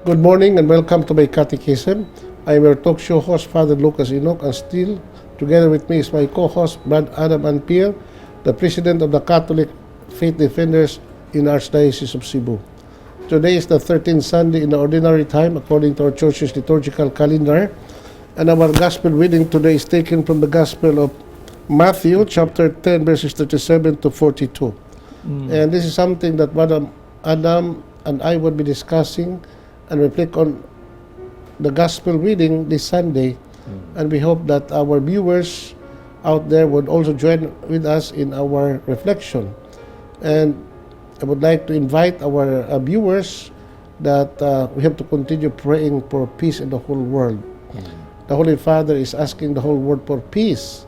Good morning and welcome to my catechism. I'm your talk show host, Father Lucas Enoch, and still together with me is my co-host, Brad Adam Anpier, the president of the Catholic Faith Defenders in Archdiocese of Cebu. Today is the 13th Sunday in the ordinary time according to our church's liturgical calendar. And our gospel reading today is taken from the Gospel of Matthew, chapter 10, verses 37 to 42. And this is something that Brother Adam and I will be discussing and reflect on the gospel reading this Sunday. And we hope that our viewers out there would also join with us in our reflection. And I would like to invite our viewers that we have to continue praying for peace in the whole world. The Holy Father is asking the whole world for peace.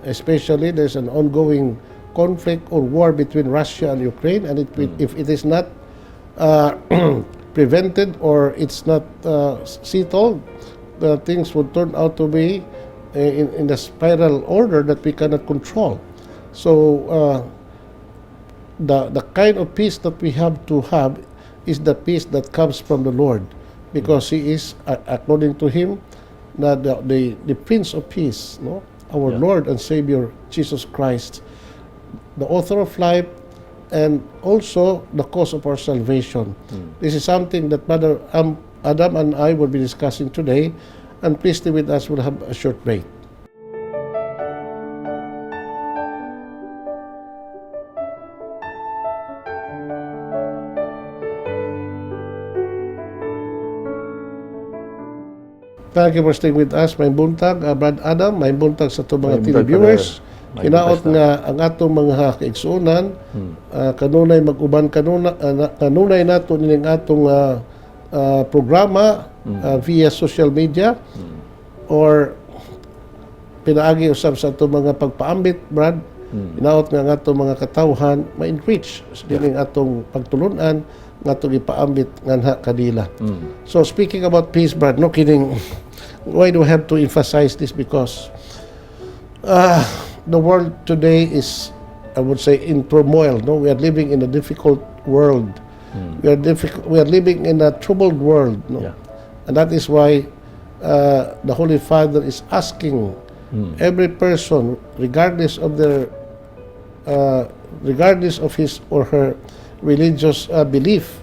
Especially there's an ongoing conflict or war between Russia and Ukraine, and if it is not prevented or it's not settled, the things would turn out to be in the spiral order that we cannot control. So the kind of peace that we have to have is the peace that comes from the Lord, because He is, according to Him, na the Prince of Peace, no? Our Lord and Savior Jesus Christ, the author of life, and also the cause of our salvation. This is something that Brother Adam and I will be discussing today, and please stay with us. We'll have a short break. Thank you for staying with us. May buntag, Brad Adam, may buntag sa itong mga May buntag, televiewers. Father. May Hinaot buntag. Nga ang atong mga kaigsuonan, kanunay mag-uban kanunay nato nining atong programa via social media or pinaagi usab sa atong mga pagpaambit, Brad. Hinaot nga ang atong mga katawhan ma-enrich sa dining atong pagtulunan nga atong ipaambit nganha kanila. So speaking about peace, Brad, no kidding. Why do we have to emphasize this? Because the world today is, I would say, in turmoil. No, we are living in a difficult world. We are difficult. We are living in a troubled world. No, and that is why the Holy Father is asking every person, regardless of his or her religious belief,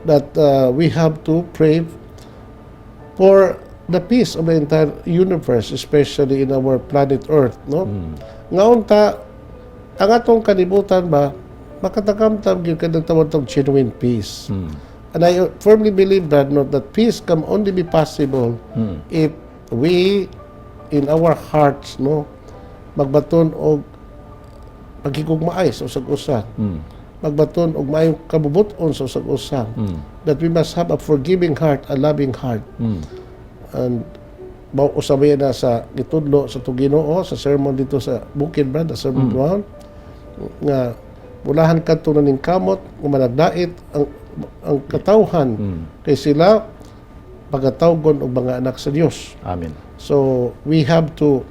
that we have to pray for the peace of the entire universe, especially in our planet Earth, no? Nga unta, ang atong kalibutan ba, makatakamtam gyud kanang tawag tong genuine peace. And I firmly believe that, no, that peace can only be possible if we in our hearts, no, magbaton og paghigugmaay sa usag usa. Magbaton og maayong kabubut-on sa usag usa. That we must have a forgiving heart, a loving heart. And mao usabay na sa gitudlo sa atong Ginoo sa sermon dito sa Bukid, Brad, the Sermon Mount, nga bulahan kadto na ning kamot nga managdait ang katawhan kay sila pagatawgon og mga anak sa Dios. Amen. So we have to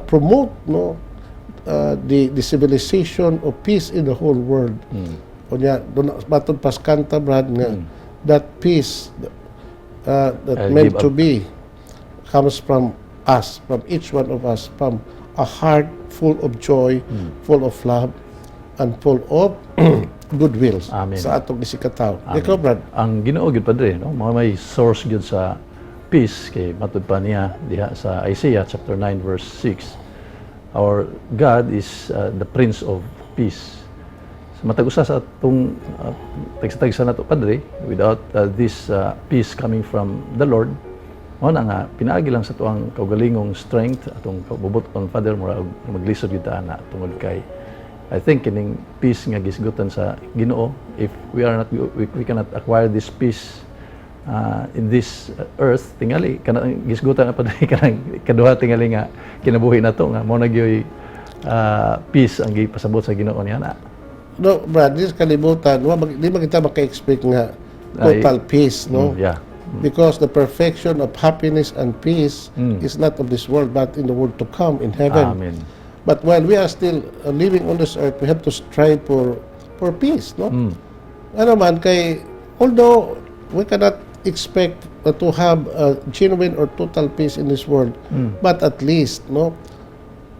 promote, no, the civilization of peace in the whole world. Unya doon matod pas kanta, Brad, nga that peace that I'll meant give to up. Be comes from us, from each one of us, from a heart full of joy, full of love, and full of goodwill Amen. Sa atong isigkatawo. Amen. Ikaw, Brad? Ang Ginoo gyud, Padre, no, mao may source gyud sa peace kay matud pa niya diha sa Isaiah chapter 9 verse 6. Our God is the Prince of Peace. Sa matag usa sa atong tagsa-tagsa nato, Padre, without this peace coming from the Lord, mao na nga pinaagi lang sa tuang kaugalingong strength, atong kabubut-on, Father, mura og maglisod gyud ta ana tungod kay I think kining peace nga gisgutan sa Ginoo, if we are not we cannot acquire this peace in this earth. Tingali kanang gisgutan na, Padre, kanang kaduha tingali nga kinabuhi nato nga mao na gyoy peace ang gipasabot sa Ginoo niya na. No, Brad, this kalibutan, di ba kita maka-expect nga total peace, no? Mm, yeah. Because the perfection of happiness and peace is not of this world, but in the world to come, in heaven. Amen. But while we are still living on this earth, we have to strive for peace, no? Ano man, kay, although we cannot expect to have a genuine or total peace in this world, but at least, no,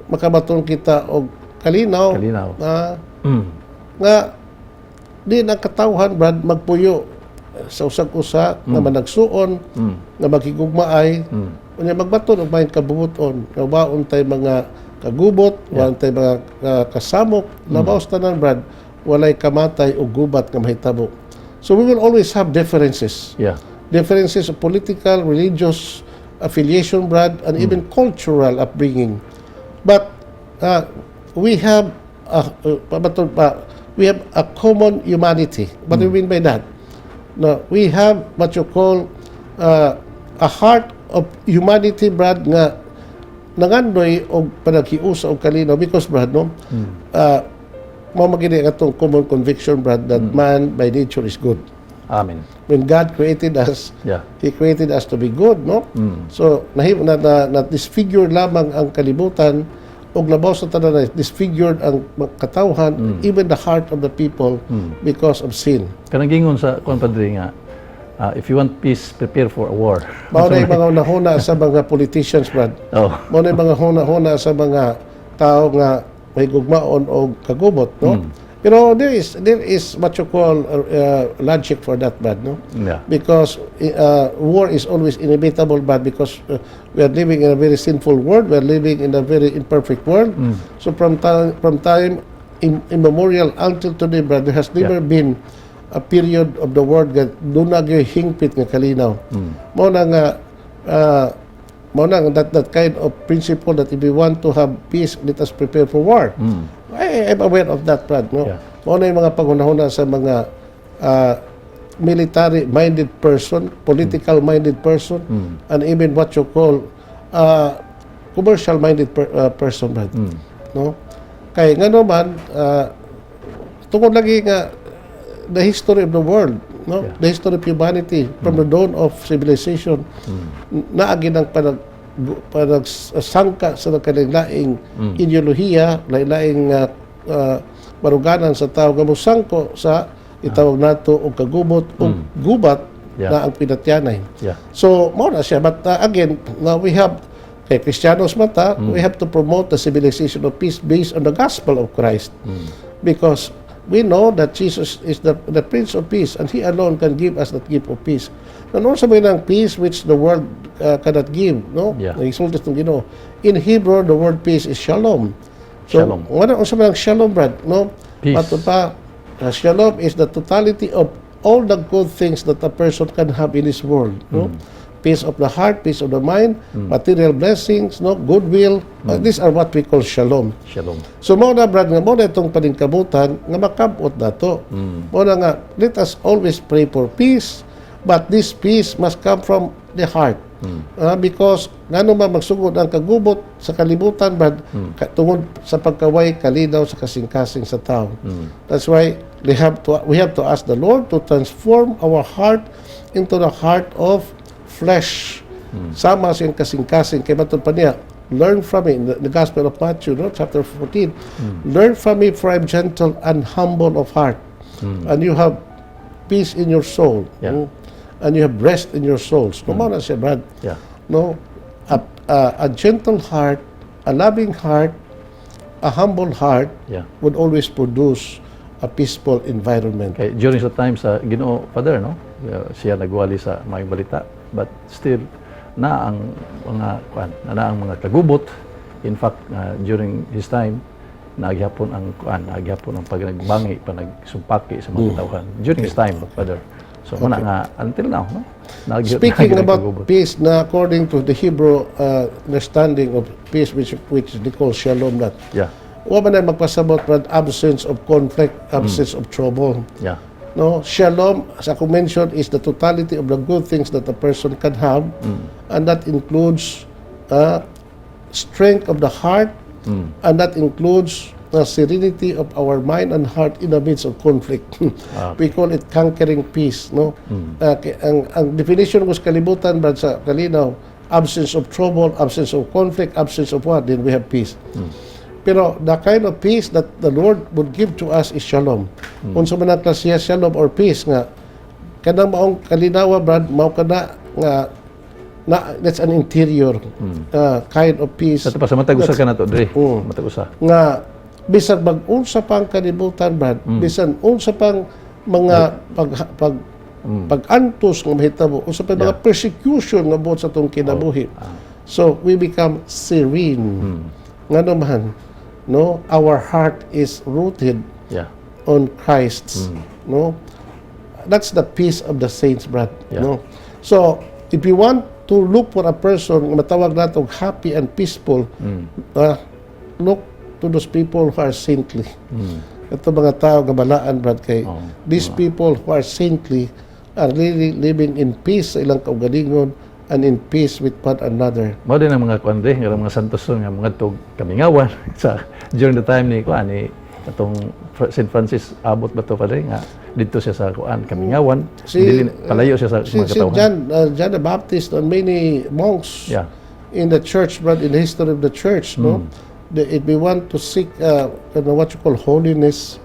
makabaton kita og kalinaw, Kalinaw. Na nga di na katawhan, Brad, magpuyo sa usag-usa nga managsuon, nga maghigugmaay, unya magbaton og maayong kabubut-on nga waon tay mga kagubot, waon tay mga kasamok, labaw sa tanan, Brad, walay kamatay o gubat nga mahitabo. So we will always have differences, differences of political, religious affiliation, Brad, and even cultural upbringing. But we have a common humanity. What do we mean by that? No, we have what you call a heart of humanity, Brad, nga nangandoy og panaghiusa og kalinaw because, Brad, no, mao man gyud ang atong common conviction, Brad, that man by nature is good. Amen. When God created us, He created us to be good, no? So, nahimo na disfigure lamang ang kalibutan ug labaw sa tanan na disfigured ang katawhan, even the heart of the people, because of sin. Kanang gingon sa kuan, Padre, nga if you want peace, prepare for a war. Mao na yung mga hunahuna sa mga politicians, Brad. Mao na yung mga hunahuna sa mga tao nga may gugmaon o kagubot, no? Pero there is what you call logic for that, Brad, no? Yeah. Because war is always inevitable, but because we are living in a very sinful world, we are living in a very imperfect world. So from time immemorial until today, brother, there has never been a period of the world nga duna gyud hingpit nga kalinaw. Mao na nga that kind of principle that if we want to have peace, let us prepare for war. I'm aware of that, Brad, no? Yeah. Mao na yung mga panghunahuna sa mga military-minded person, political-minded person, and even what you call commercial-minded person, Brad. No? Kay nga naman, tungod lagi nga the history of the world, no? The history of humanity from the dawn of civilization, naagi ng panagsangka sa nagkalaing ideolohiya, laing baruganan sa tao nga mosangko sa itawag nato og kagubot o gubat na ang pinatyanay. So, mao na siya. But again, now we have, kay Kristiyanos man ta, we have to promote the civilization of peace based on the gospel of Christ. Because we know that Jesus is the Prince of Peace and He alone can give us that gift of peace. And also may ng peace which the world cannot give, no? Yeah. Nagisulti ng Ginoo. In Hebrew, the word peace is shalom. So, Shalom. wala unsa man ang shalom, Brad, no? Peace. Mato pa, shalom is the totality of all the good things that a person can have in this world, no? Peace of the heart, peace of the mind, material blessings, no, goodwill. These are what we call shalom. Shalom. So mao na, Brad, nga mao na itong paningkamutan nga makabot nato. Mao na nga let us always pray for peace, but this peace must come from the heart. Because ngano man magsugod ang kagubot sa kalibutan, Brad, tungod sa pagkaway kalinaw sa kasing-kasing sa tao. That's why we have to ask the Lord to transform our heart into the heart of flesh. Sama sa iyang kasing-kasing kay matud pa niya, "Learn from me," in the Gospel of Matthew, no, chapter 14. "Learn from me, for I am gentle and humble of heart. And you have peace in your soul." And you have rest in your souls. No, mao na siya, Brad. No? A gentle heart, a loving heart, a humble heart would always produce a peaceful environment. Kay during sa time sa Ginoo, Father, no? Siya nagwali sa maayong balita, but still na ang mga kuan, na ang mga kagubot. In fact, during his time naghapon ang kuan, naghapon ang pagbangi, panagsumpaki sa mga katawhan during his time, Father. So muna nga until now, no? Speaking Naghapon ang about kagubot. Peace, na according to the Hebrew understanding of peace, which they call shalom, that wa man ay magpasabot, but absence of conflict, absence of trouble. No, shalom, as ako mentioned, is the totality of the good things that a person can have, and that includes strength of the heart, and that includes the serenity of our mind and heart in the midst of conflict. We call it conquering peace, no? Ang definition ko sa kalibutan, Brad, sa kalinaw, absence of trouble, absence of conflict, absence of what, then we have peace. Pero the kind of peace that the Lord would give to us is shalom. Unsa man ang klase shalom or peace nga Kanang maong kalinawa, Brad, mao kana nga na that's an interior kind of peace. Sa pa sa matag usa ka nato dre. Matag usa. Nga bisan mag-unsa pang kalibutan, Brad, bisan unsa pang mga pag pag-antos nga mahitabo, unsa pa mga persecution nga buot sa atong kinabuhi, so we become serene. Ngano man, no, our heart is rooted on Christ's, no? That's the peace of the saints, Brad. No, so if you want to look for a person nga matawag nato happy and peaceful, look to those people who are saintly. Ito mga tao nga balaan, Brad, kay these people who are saintly are really living in peace sa ilang kaugalingon and in peace with one another. Mao din ang mga kuan dre, nga mga santos nga mga tug kamingawan sa during the time ni kuan ni atong St. Francis Abbot ba to, padre, nga dito siya sa kuan kamingawan, dili palayo siya sa mga Si katawhan. John the Baptist and many monks in the church, but in the history of the church, no, if we want to seek what you call holiness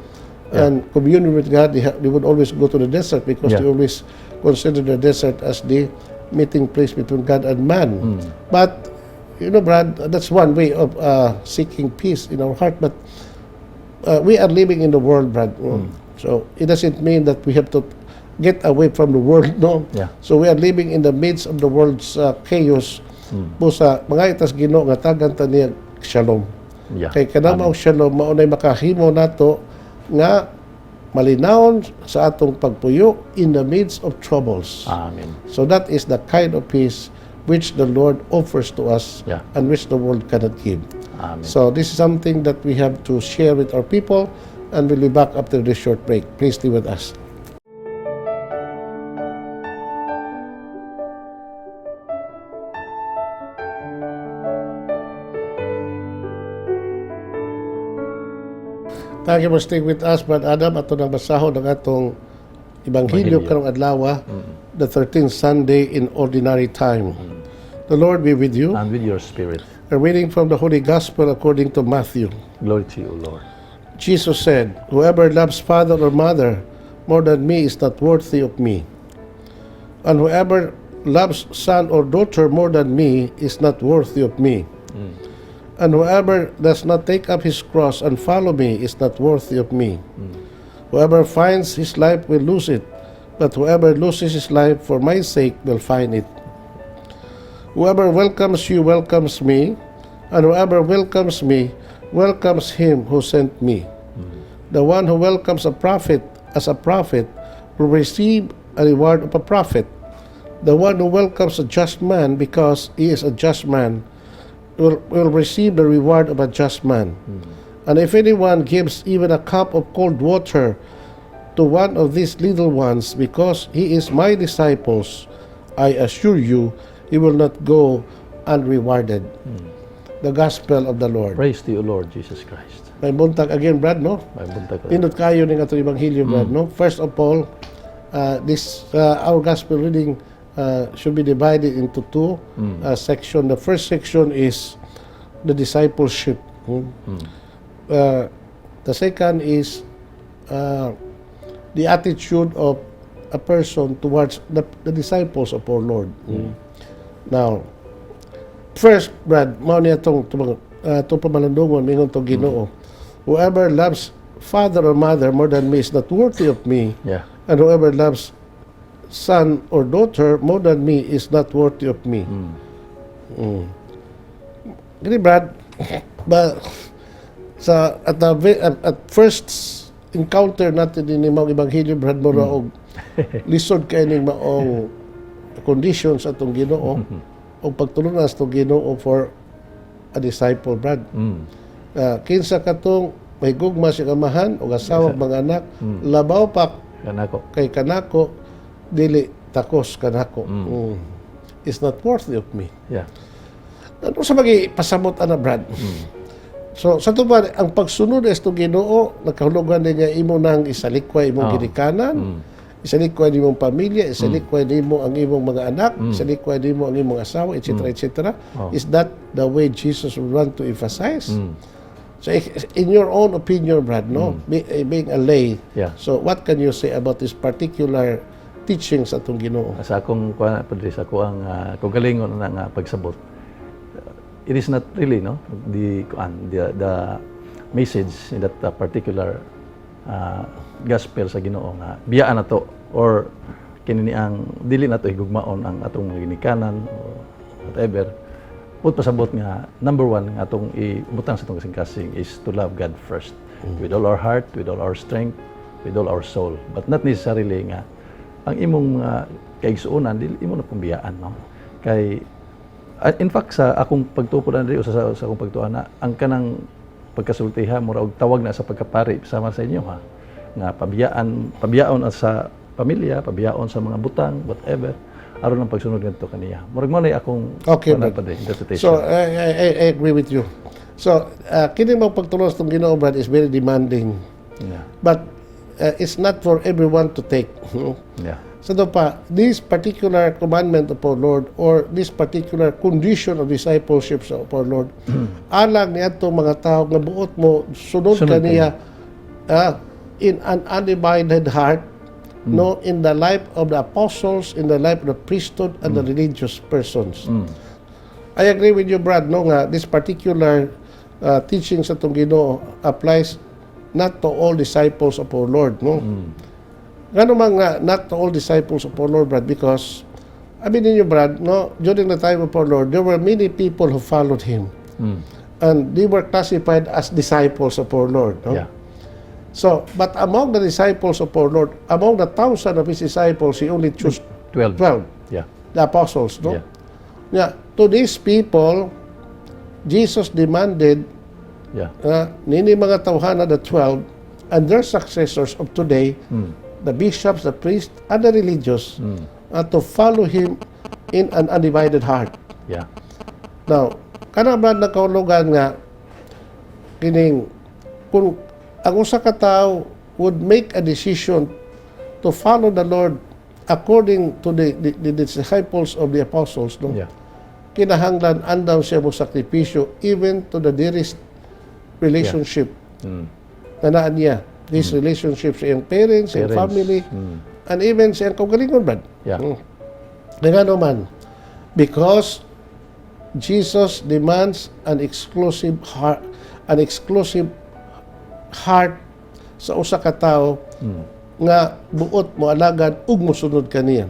and communion with God, they would always go to the desert because they always consider the desert as the meeting place between God and man. But Brad, that's one way of seeking peace in our heart. But we are living in the world, Brad. So it doesn't mean that we have to get away from the world, no? Yeah. So we are living in the midst of the world's chaos. Busa, mga itas Ginoo nga tagan ta niya shalom. Kay kanang maong shalom mao nay makahimo nato nga malinawon sa atong pagpuyo in the midst of troubles. Amen. So that is the kind of peace which the Lord offers to us and which the world cannot give. Amen. So this is something that we have to share with our people, and we'll be back after this short break. Please stay with us. Thank you for staying with us, Brad Adam. Ato nang basahon ang atong Ebanghelyo Ebanghelyo. Karong adlaw, the 13th Sunday in Ordinary Time. The Lord be with you. And with your spirit. A reading from the Holy Gospel according to Matthew. Glory to you, Lord. Jesus said, "Whoever loves father or mother more than me is not worthy of me. And whoever loves son or daughter more than me is not worthy of me. And whoever does not take up his cross and follow me is not worthy of me. Whoever finds his life will lose it, but whoever loses his life for my sake will find it. Whoever welcomes you welcomes me, and whoever welcomes me welcomes him who sent me. The one who welcomes a prophet as a prophet will receive a reward of a prophet. The one who welcomes a just man because he is a just man will receive the reward of a just man. And if anyone gives even a cup of cold water to one of these little ones because he is my disciples, I assure you, he will not go unrewarded." The Gospel of the Lord. Praise to you, Lord Jesus Christ. Maayong buntag again, Brad, no? Maayong buntag. Nindot kayo ning atong ebanghelyo, Brad, no? First of all, this our gospel reading should be divided into two section. The first section is the discipleship. The second is the attitude of a person towards the disciples of our Lord. Now, first, Brad, mao niya itong pamalandungon, mingon tong Ginoo, "Whoever loves father or mother more than me is not worthy of me, and whoever loves son or daughter more than me is not worthy of me." Gani, Brad, ba, sa at the ve- at first encounter natin din maong ebanghelyo, Brad, mura og lisod kay ning maong conditions atong Ginoo o pagtulunan sa atong Ginoo for a disciple, Brad. Kinsa katong may gugma sa amahan o asawa, mga anak, labaw pa Kanako. Kay kanako, dili takos kanako. Is not worthy of me. Ano sa magi pasabot ana, Brad? So sa tuban ang pagsunod sa Ginoo nakahulugan din niya imo nang isalikway imong ginikanan, isalikway nimong pamilya, isalikway nimo ang imong mga anak, isalikway nimo ang imong asawa, etc. etc. Is that the way Jesus would want to emphasize? So in your own opinion, Brad, no, being a lay, so what can you say about this particular teachings atong Ginoo? Sa akong kuan, Padre, sa ako ang kaugalingon na nga pagsabot. It is not really, no, the kuan, the message in that particular gospel sa Ginoo nga biyaan na to or kini ni ang dili na to higugmaon ang atong mga ginikanan or whatever. But pasabot nga number one nga atong ibutang sa atong kasing-kasing is to love God first with all our heart, with all our strength, with all our soul. But not necessarily nga ang imong mga kaigsuonan dili imo na pambiyaan, no, kay in fact, sa akong pagtuo Andre, o sa akong pagtuo na ang kanang pagkasultiha mura og tawag na sa pagkapari sama sa inyo ha, nga pabiyaan, pabiyaon at sa pamilya, pabiyaon sa mga butang, whatever, aron ang pagsunod ngadto kaniya. Murag mo na akong Okay, kuan Brad. Padre, interpretation. So, I agree with you. So, kini mo pagtulos tong Ginoo, Brad, is very demanding. But it's not for everyone to take, no? So daw pa, this particular commandment of our Lord or this particular condition of discipleship sa of our Lord, alang niadto mga tao nga buot mo sunod Sunod kaniya in an undivided heart, no, in the life of the apostles, in the life of the priesthood and the religious persons. I agree with you, Brad, no, nga this particular teaching sa atong Ginoo applies not to all disciples of our Lord, no? Ngano man nga not to all disciples of our Lord, Brad? Because I mean ninyo, Brad, no, during the time of our Lord, there were many people who followed him. And they were classified as disciples of our Lord, no? Yeah. So, but among the disciples of our Lord, among the thousand of his disciples, he only chose 12. 12, the apostles, no? Yeah. Yeah. To these people, Jesus demanded nini mga tawhana, the 12, and their successors of today, the bishops, the priests, and the religious, to follow him in an undivided heart. Now, kana ba nakahulugan nga kining kung ang usa ka tawo would make a decision to follow the Lord according to the disciples of the apostles, no? Yeah. Kinahanglan andam siya mo sakripisyo even to the dearest relationship na naa niya. This relationship sa iyang parents, sa iyang Parents. Family, and even sa iyang kaugalingon, Brad. Nga naman, because Jesus demands an exclusive heart sa usa ka tawo nga buot mo alagad ug mosunod kaniya.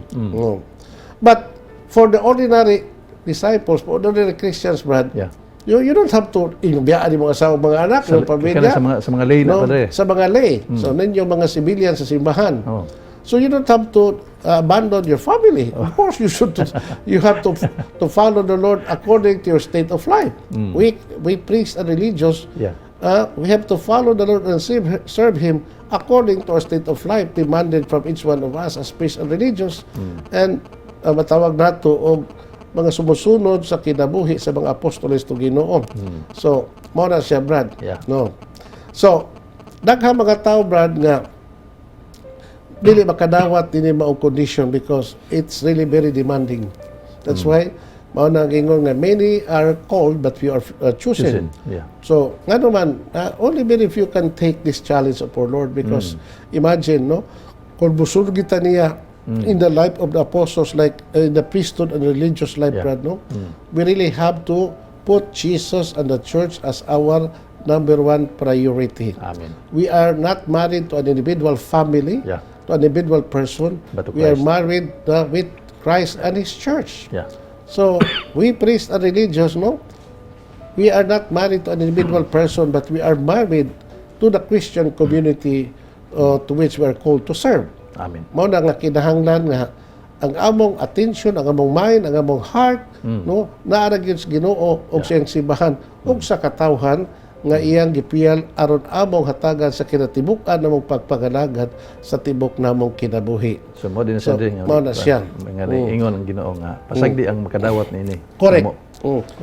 But for the ordinary disciples, for ordinary Christians, Brad, you don't have to biyaan yung mga asawa, mga anak, Sa, yung pamilya. kana sa mga lay na, No? Padre. Sa mga lay. So ninyo mga civilian sa simbahan. So you don't have to abandon your family. Of course, you should. You have to follow the Lord according to your state of life. We priests and religious, we have to follow the Lord and serve Him according to our state of life demanded from each one of us as priests and religious. And matawag nato og mga sumusunod sa kinabuhi sa mga apostoles to Ginoo. So, mao na siya, Brad. No. So, daghang mga tao, Brad, nga dili makadawat dinhi maong condition because it's really very demanding. That's why mao na ang ingon nga many are called but few are chosen. Chosen. So, nga naman, only very few can take this challenge of our Lord because imagine, no, kung musunod kita niya in the life of the apostles, like in the priesthood and religious life, Brad, no, we really have to put Jesus and the church as our number one priority. Amen. We are not married to an individual family, to an individual person. But to We are Christ. Married with Christ and His church. So, we priests and religious, no? We are not married to an individual person, but we are married to the Christian community to which we are called to serve. Amen. Mao na nga kinahanglan nga ang among attention, ang among mind, ang among heart, no, naa ra gyud sa Ginoo ug sa iyang simbahan ug sa katawhan nga iyang gipiyal aron among hatagan sa kinatibuk-an namong pagpangalagad sa tibok namong kinabuhi. So mo din siya So, din nga mao na siya. Nga ingon ang Ginoo nga pasagdi ang makadawat niini. Correct. Mo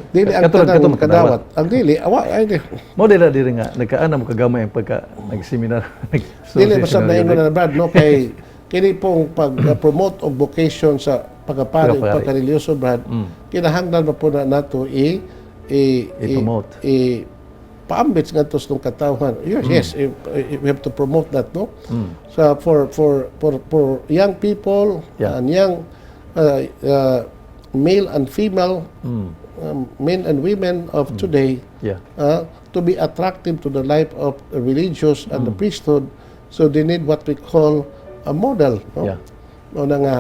Dili ang Katulad tanang kato makadawat. Ang dili, awa ay di. Mo dila diri nga nagkaana mo kagamay ang pagka nag-seminar. Dili basta naingon na, Brad, no, kay kini pong pag-promote og vocation sa pagkapari ug Pagkapari. Pagkarelihiyoso, Brad, kinahanglan pa po na nato i I-promote. I Pagpaambit ngadto sa atong katawhan. Yes, if we have to promote that, no? So for young people and young male and female, men and women of today to be attractive to the life of the religious and the priesthood, so they need what we call a model, no? Yeah. No na nga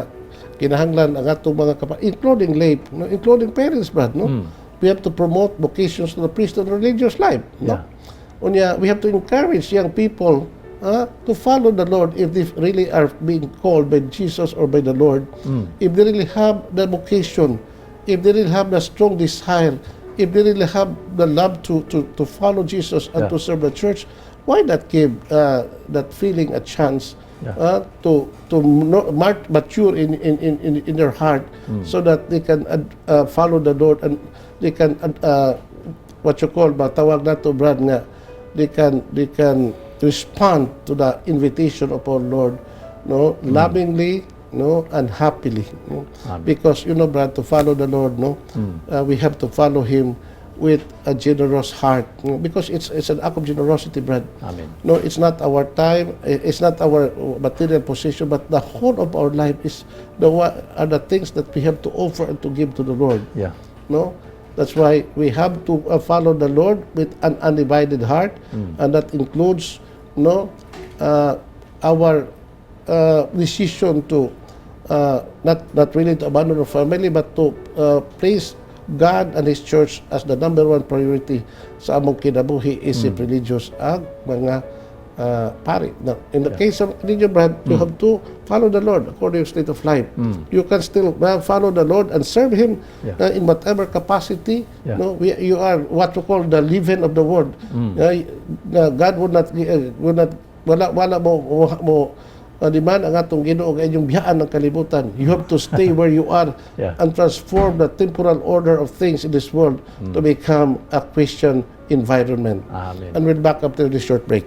kinahanglan ang atong mga including lay, no, including parents, Brad, no? We have to promote vocations to the priesthood and religious life, no? Yeah. Unya, we have to encourage young people to follow the Lord if they really are being called by Jesus or by the Lord. If they really have the vocation, if they really have the strong desire, if they really have the love to follow Jesus and to serve the church, why not give that feeling a chance to mature in their heart so that they can follow the Lord and they can what you call ba, tawag nato, Brad, nga they can respond to the invitation of our Lord, no, lovingly, no, and happily, no? Amen. Because Brad, to follow the Lord, no, we have to follow him with a generous heart, no? Because it's an act of generosity, Brad. Amen. No, it's not our time, it's not our material position, but the whole of our life is the one, are the things that we have to offer and to give to the Lord. No, that's why we have to follow the Lord with an undivided heart, and that includes, no, our decision to not really to abandon our family, but to place God and His Church as the number one priority sa among kinabuhi isip religious ang mga pari. Now, in the case of ninyo, Brad, you have to follow the Lord according to your state of life. You can still follow the Lord and serve Him in whatever capacity. No, you are what you call the leaven of the world. God would not wala mo di man ang atong Ginoo nga inyong biyaan ng kalibutan. You have to stay where you are and transform the temporal order of things in this world to become a Christian environment. Amen. And we'll back after this short break.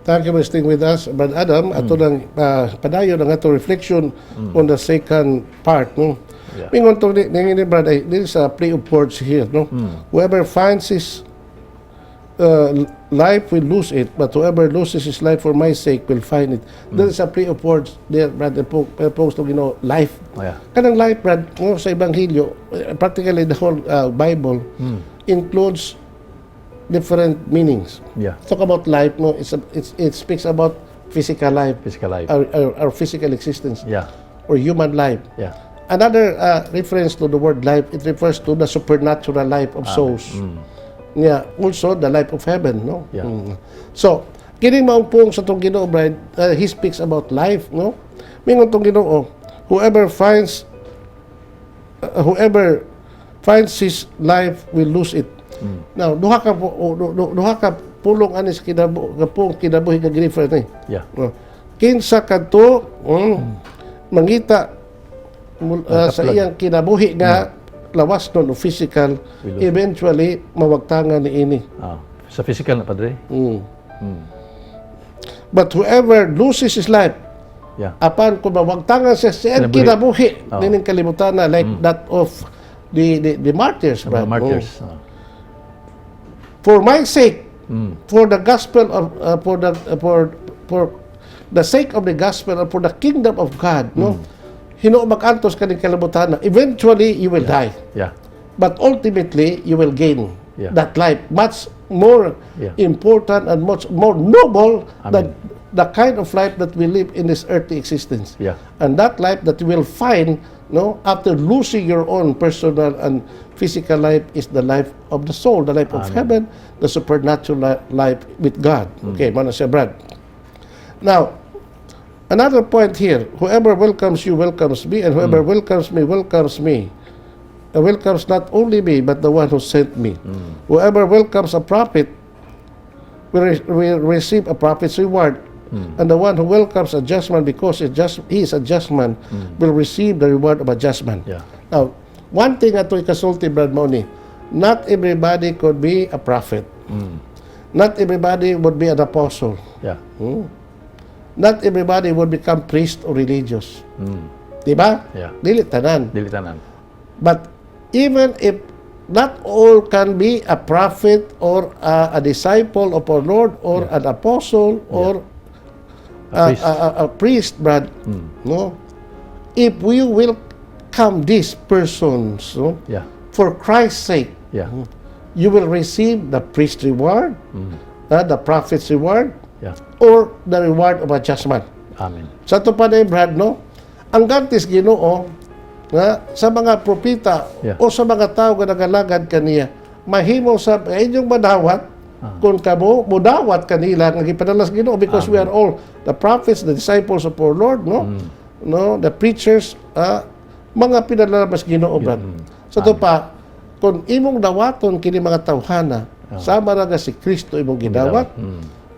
Thank you for staying with us, Brad Adam. Ato nang padayon ang ato reflection on the second part. No? Yeah. Mingon to ni Brad, ay, there is a play of words here. No? Whoever finds his life will lose it, but whoever loses his life for my sake will find it. There is a play of words there, Brad, opposed to life. Oh, yeah. Kanang life, Brad, no, sa Ebanghelyo, practically the whole Bible includes different meanings. Talk about life, no, it speaks about physical life, Physical life. our physical existence, or human life. Another reference to the word life, it refers to the supernatural life of souls. Yeah, also the life of heaven, no? Yeah. So, kini maong pulong sa atong Ginoo, Brad, he speaks about life, no? Mingon tong Ginoo, whoever finds his life will lose it. Now, duha ka pulong ani sa pulong kinabuhi nga gi-refer ni. Yeah. No. Kinsa kadto mangita sa Magkaplag. Iyang kinabuhi nga lawas nun o physical, Will lose. Eventually mawagtangan ni ini. Ah, sa physical na, Padre? Mm. But whoever loses his life, apan kung mawagtangan siya sa iyang Kinabuhi. Kinabuhi nining kalibutan na, like that of the martyrs, Sa Brad. mga martyrs. For my sake, for the gospel of for the sake of the gospel and for the kingdom of God, no? Hinuo makantos kaning kalibutan, eventually you will die. But ultimately you will gain that life much more important and much more noble than Amen. The kind of life that we live in this earthly existence. And that life that you will find, no, after losing your own personal and physical life is the life of the soul, the life of Amen. Heaven, the supernatural life with God. Okay, mao na siya, Brad. Now, another point here, whoever welcomes you welcomes me, and whoever welcomes me welcomes me. And welcomes not only me, but the one who sent me. Whoever welcomes a prophet will receive a prophet's reward. And the one who welcomes a just man because he is a just man will receive the reward of a just man. Now, one thing ato ikasulti, Brad, mao ni, not everybody could be a prophet. Not everybody would be an apostle. Not everybody would become priest or religious. Di ba? Yeah. Dili tanan. Dili tanan. But even if not all can be a prophet or a disciple of our Lord or an apostle or a priest. A priest, Brad, no? If we will come these persons, no? For Christ's sake, you will receive the priest reward, the prophet's reward, or the reward of adjustment. Amen. Sa ato pa na, Brad, no? Ang gantis Ginoo nga sa mga propeta o sa mga tao nga nagalagad kaniya, mahimo sa inyong madawat kung kamo mudawat kanila nga gipadala sa Ginoo, because we are all the prophets, the disciples of our Lord, no? No, the preachers, mga pinadala mas Ginoo, Brad. Sa ato pa, kung imong dawaton kini mga tawhana, sama ra nga si Kristo imong gidawat,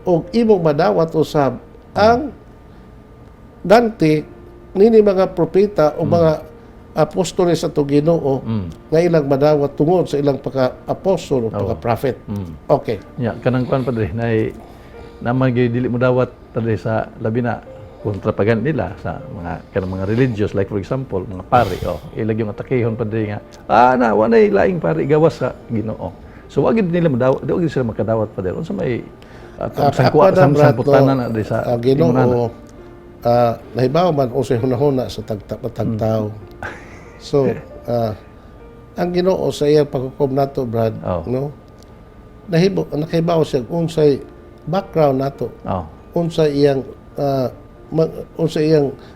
og imong madawat usab ang ganti nini mga propeta o mga apostoles sa atong Ginoo nga ilang madawat tungod sa ilang pagka-apostol o pagka-prophet. Okay. Ya, kanang kuan, padre, nay naman gyud dili mo dawat, padre, sa labi na kontra pa gani nila sa mga kanang mga religious, like for example mga pari, oh, ilag yung atakehon, padre, nga na wa nay laing pari gawas sa Ginoo. So wa gyud nila madawat, di wa gyud sila makadawat, padre. Unsa may Ako na, Brad, sangputanan no, na diri sa Ginoo, ingon ana? Nahibaw man unsay hunahuna sa tagta tagtao. So, ang Ginoo sa iyang paghukom nato, Brad, no? Nahibaw siya unsay background nato, unsa iyang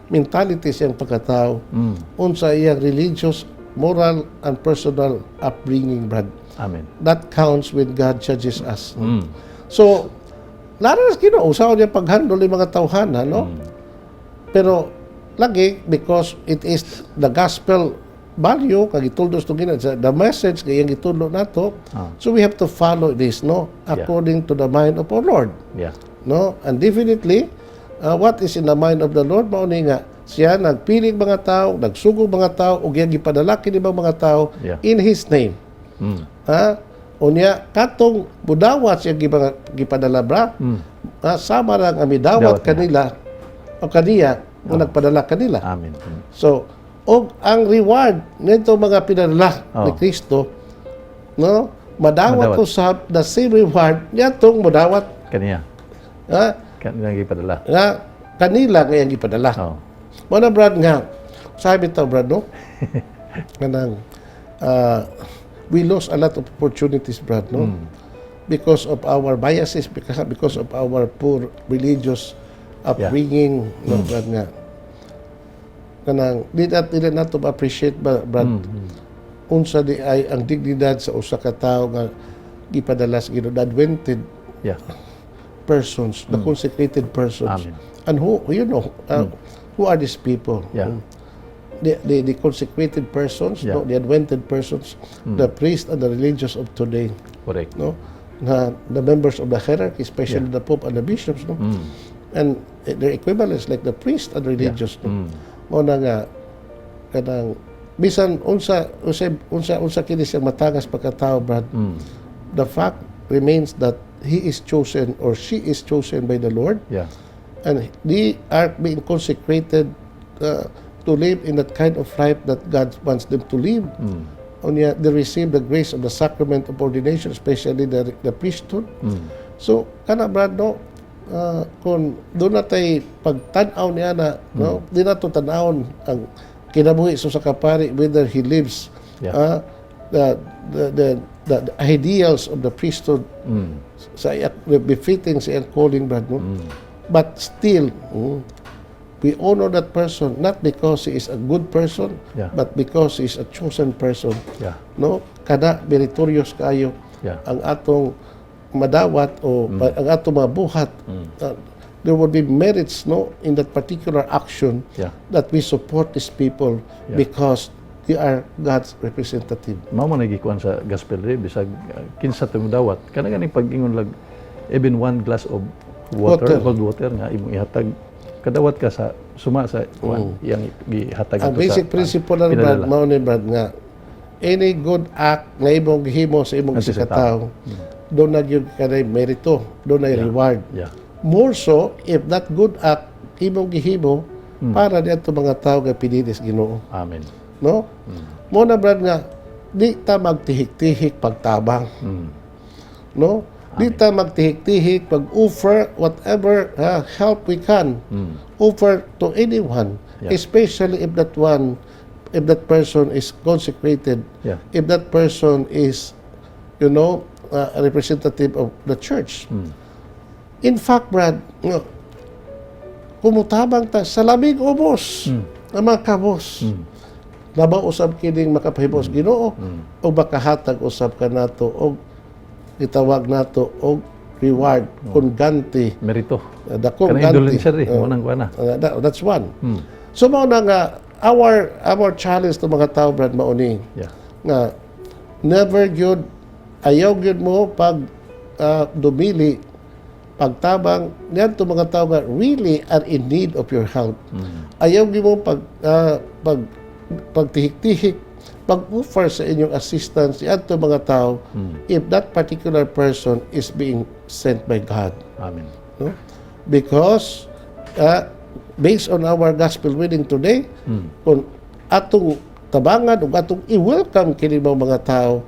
mentality sa iyang pagkatao, unsa iyang religious, moral and personal upbringing, Brad. Amen. That counts when God judges us. So, lalo na sa Ginoo, usaon niya paghandle yung mga tawhana, no? Pero, lagi, because it is the gospel value, kag gituldo sa Ginoo, the message kay iyang gitudlo nato, so we have to follow this, no? According to the mind of our Lord. No? And definitely, what is in the mind of the Lord, mao ni nga, siya nagpiling mga tao, nagsugod mga tao, ug iyang gipadala kini mga tao in His name. Ha? Unya, katong budawat siya gipadala bra, sama ra nga midawat Dawat niya. Kanila o kaniya nga nagpadala kanila. Amen. So, og ang reward nito mga pinadala ni Kristo, no? Madawat Madawat. ko sa the same reward niadtong mudawat Kaniya. ha, Kaniyang gipadala. Nga kanila nga iyang gipadala. Mao na, Brad, nga sabi to, Brad, no? Kanang we lost a lot of opportunities, Brad, no? Because of our biases, because of our poor religious upbringing, no, Brad, nga. Kanang di nato appreciate ba, Brad, unsa di ay ang dignidad sa usa ka tawo nga gipadala sa Ginoo, the anointed persons, the consecrated persons. Amen. And who you know who are these people? The consecrated persons, no, the anointed persons, the priests and the religious of today, Correct. No? Na the members of the hierarchy, especially the Pope and the bishops, no? And their equivalents like the priest and religious, no? Mao na nga kanang bisan unsa kini siyang matangas pagkatao, Brad. The fact remains that he is chosen or she is chosen by the Lord and they are being consecrated to live in that kind of life that God wants them to live. Unya, they receive the grace of the sacrament of ordination, especially the priesthood. So, kana, Brad, no, kung duna tay pagtan-aw niya na, no, di na to tan-awon ang kinabuhi sa usa ka pari, whether he lives the ideals of the priesthood sa befitting sa iyang calling, Brad, no? But still, we honor that person not because he is a good person, but because he is a chosen person, no? Kada meritorious kayo ang atong madawat o ang atong mabuhat, there will be merits, no, in that particular action that we support these people because they are God's representative. Mao man gikuan sa gospel ri, bisag kinsa tumudawat kana ganing pag-ingon lag even one glass of water, Water. Cold water nga imong ihatag, kadawat ka sa suma sa kuan iyang gihatag Ang ato basic sa principle na, Brad, pinadala. Mao ni, Brad, nga any good act nga imong gihimo sa imong Ngadto isa sa ka tawo, Duna gyud kanay merito, dunay reward. More so if that good act imong gihimo para niadto mga tao nga pinili sa Ginoo. Amen. No? Mao na, Brad, nga di ta magtihik-tihik pagtabang. No? Di ta magtihik-tihik pag-offer whatever help we can offer to anyone, especially if that person is consecrated, if that person is a representative of the church. In fact, Brad, no, kung mutabang ta sa labing ubos nga mga kabos, labaw usab kining makapahibos Ginoo o makahatag usab kanato og gitawag nato og reward kung ganti. Merito. Dakong Kanang ganti. Indulgence eh. Mao nang kuan na. That's one. So mao na nga our challenge to mga tao, Brad, mao ni nga never gyud, ayaw gyud mo pag dumili pagtabang niadto mga tao nga really are in need of your help. Ayaw gyud mo pag pagtihik-tihik pag-offer sa inyong assistance niadto mga tao if that particular person is being sent by God. Amen. No? Because based on our gospel reading today, kung atong tabangan ug atong i-welcome kini mga tao,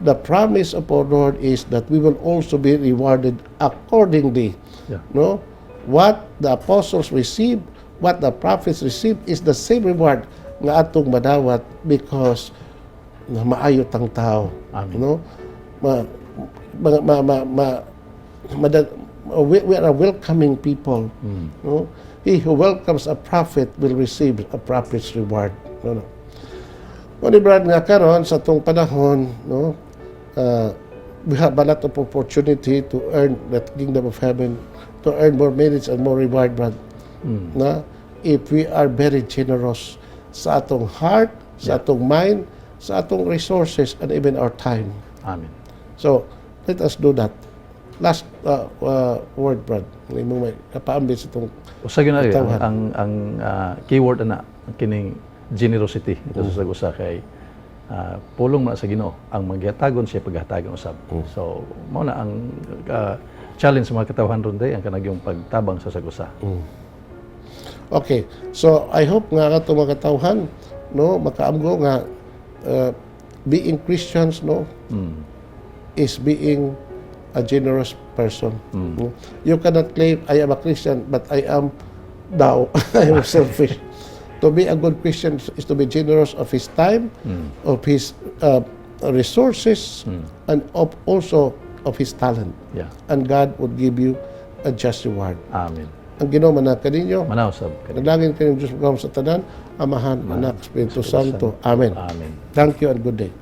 the promise of our Lord is that we will also be rewarded accordingly. No? What the apostles received, what the prophets received is the same reward nga atong madawat because na maayo tang tao. Amen. No? Ma ma ma ma, ma, we are a welcoming people. No? He who welcomes a prophet will receive a prophet's reward. No? Mao ni, Brad, nga karon sa atong panahon, no, we have a lot of opportunity to earn that kingdom of heaven, to earn more merits and more reward, Brad. Na if we are very generous sa atong heart, sa atong mind, sa atong resources, and even our time. Amen. So, let us do that. Last word, Brad. Imong may kapaambit sa atong Usa gyud na eh, ang katawhan. ang keyword ana, ang kining generosity ito sa usa kay pulong man sa Ginoo, ang manggihatagon siya paghatagan usab. So mao na ang challenge sa mga katawhan ron day, ang kanagyong pagtabang sa usag-usa. Okay. So, I hope nga ato mga katawhan, no, makaamgo nga being Christians, no, is being a generous person. No? You cannot claim, "I am a Christian, but I am now, I am selfish." To be a good Christian is to be generous of his time, of his resources, and of also of his talent. And God would give you a just reward. Amen. Ang Ginoo manaa kaninyo. Manaw sab kani. Dalangin kayong Diyos sa tanan, Amahan, Anak, Espiritu Santo. Amen. Amen. Thank you and good day.